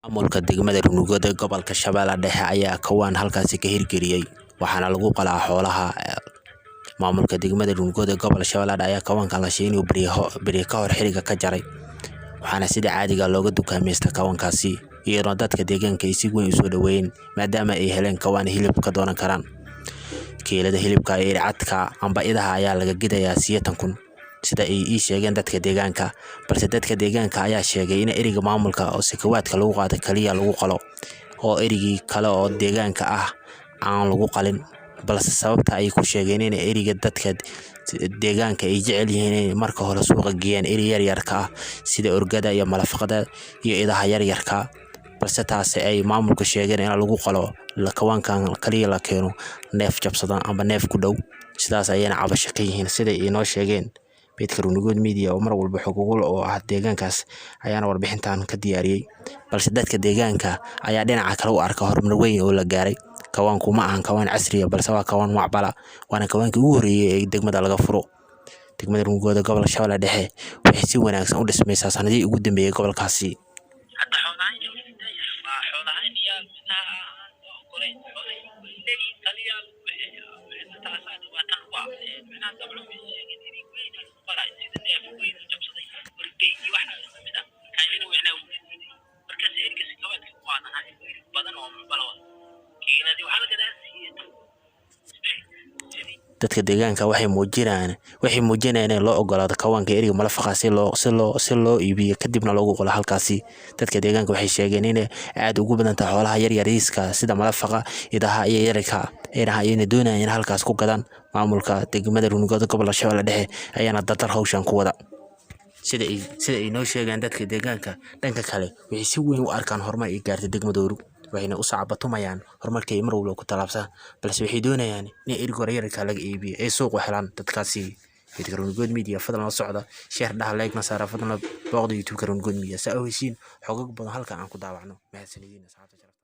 Maamulka degmada Ruunurgood ee gobolka Shabeellaha Dhexe ayaa kawaan halkaasi ka hirgeliyay, waxaana lagu qalaa xoolaha. Maamulka degmada Ruunurgood ee gobolka Shabeellaha Dhexe ayaa kawaankan la sheegay inuu beri ka hor xiriga ka jaray, waxaana sida caadiga ah looga dukaameystaa kawaankaasi, iyadoo dadka deegaanka ay si weyn u soo dhaweeyeen maadaama ay heleen kawaan hilib ka doonan karaan. Kiilada hilibka ee cadka amba idaha ayaa laga gidayaa 80,000, sida ay ii sheegeen dadka deegaanka, balse dadka deegaanka ayaa sheegay in eriga maamulka oo sakawaadka lagu qaado kaliya lagu qalo oo erigii kale oo deegaanka ah aan lagu qalin, balse sababta ay ku sheegeen in eriga dadka deegaanka ay jecel yihiin inay marka hore suuqa geeyaan eri yaryarka ah sida orgada iyo malafaqada iyo idaha yaryarka, balse taasi ay maamulka sheegeen in lagu qalo kawaankan kaliya la keeno neef jabsadan amba neef ku dhow. Sidaas ayayna cabasho ka yihiin sida ay inoo sheegeen. Beedka Ruunurgood Media oo mar walba xog ogol oo ah deegaankaas ayaana warbixintan ka diyaariyay, balse dadka deegaanka ayaa dhinaca kale u arka horumar weyn oo la gaaray. Kawaanku ma ahan kawaan casri ah, balse waa kawaan macbala, waana kawaankii ugu horreeyay ee degmada laga furo. Degmada Ruunurgood ee gobolka Shabeellaha Dhexe waxay si wanaagsan u dhismaysaa sanadihii ugu dambeeyay gobolkaasi. Hadda xoolahan waa xoolahan iyo minaha aan loo ogolayn xoolaha kaliya lagu bixiyaa, taasaa dhibaato ku ah. Micnaha dabcan waxay sheegeen in weyn lagu qalay sida neef weyn oo jabsaday, orgey iyo waxa lamid ah, kaylina wixna uu diiday. Markaas eriga sakawaadka ku qaadana irig badan oo macbala kiiladii waxaa la gadaa 80. Dadka deegaanka waxay muujinayaan in loo ogolaado kawaanka eriga malafaqa si loo iibiyo, kadibna loogu qalo halkaasi. Dadka deegaanka waxay sheegeen inay aad ugu badan tahay xoolaha yaryariiska sida malafaqa, idaha iyo yararka ayna doonayaan in halkaas ku gadaan. Maamulka degmada Ruunurgood gobolka Shabeellaha Dhexe ayaana dardar hawshan ku wada, sida ay noo sheegeen dadka deegaanka. Dhanka kale, waxay si weyn u arkaan horumar ay gaartay degmadoodu, waxayna u sacbatumayaan horumarka ay mar walba ku tallaabsan, balse waxay doonayaan in erigooda yararka laga iibiyo ay suuq u helaan dadkaasi. Beedka Ruunurgood Media fadlan la socda, share dhaha, like na saara, fadlan booqda YouTube-ka Ruunurgood Media si aad u heshiin xogag badan halkan aan ku daawacno. Mahadsanidin, asxaabta sharafta.